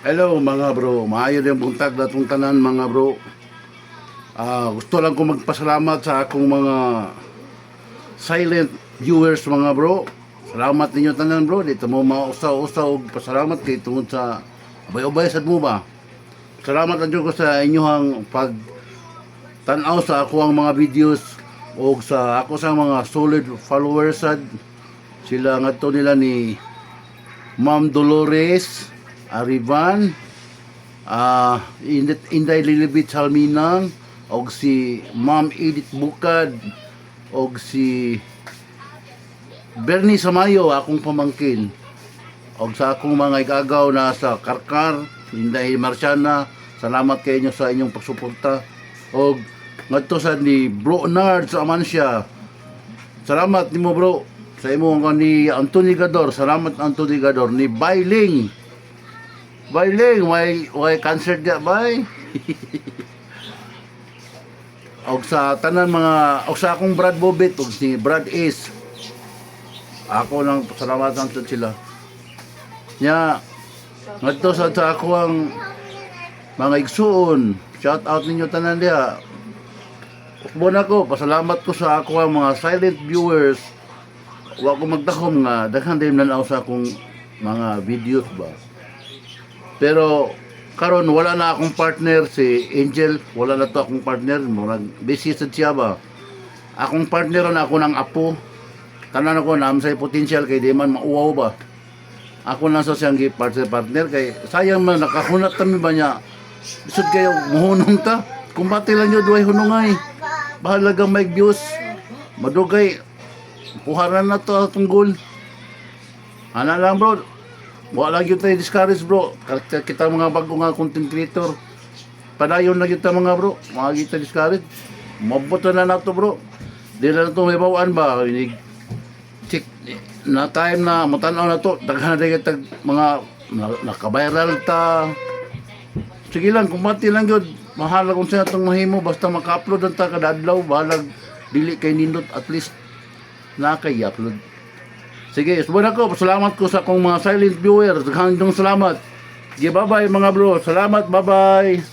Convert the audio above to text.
Hello, mga bro, maayo din buntag natong tanan, mga bro. Gusto lang ko magpasalamat sa akong mga silent viewers, mga bro. Salamat ninyo tanan, bro. Dito mo mausaw-usaw og pasalamat kay tungod sa ubay-ubay sad mo ba. Salamat lang jud ko sa inyong pag tan-aw sa ako ang mga videos og sa ako sa mga solid followers sad sila ngadto nila ni Ma'am Dolores Arivan, Inday Lilibit Salminang, og si Ma'am Edith Bukad, og si Bernie Samayo, akong pamangkin, og sa akong mga igagaw na sa Karkar, Inday Marciana, salamat kay inyo sa inyong pagsuporta. Og ngadto sa ni Bro Nard sa Amancia, salamat nimo, bro, sa imo nga ni Anthony Gador, salamat, Anthony Gador, ni Bailing. Bailing, why cancer dia, bay? Og sa tanan mga og sa akong Brad Bobit og si Brad Ace. Ako lang pasalamatan sad sila. Nya ngadto sa ako ang mga igsuon. Shout out ninyo tanan diha. Usbon ako, pasalamat ko sa ako ang mga silent viewers. Wa ko magdahom nga daghan din nanaw sa akong mga videos ba. Pero karon wala na akong partner si Angel, wala na to akong partner, murag busy sad siya ba. Akong partner na ako ng apo. Tanan ako na sa potential kay di man mauwaw ba. Ako lang sa siyang partner partner kay sayang man nakahunat kami ba niya. Bisod kayo muhunong ta. Kumbate lang yun duhay hunungay. Bahala may views. Madugay. Kuharan na to atong goal. Ana lang, bro. Wala gyud tayo discourage, bro. Kita mga bago nga content creator. Padayon na kita, mga bro. Mga kita discourage. Mabot na nato, bro. Di na nato may bawaan ba. Inig check na time na matanaw na to. Daghan na kita mga naka-viral ta. Sige lang, kumbati lang yun. Mahala kung sa itong mahimo. Basta maka-upload ang ta kada adlaw. Bahalag dili kay nindot, at least na kay upload. Sige, subuan ako. Salamat ko sa akong mga silent viewers. Daghang salamat. Sige, bye-bye, mga bro. Salamat, bye-bye.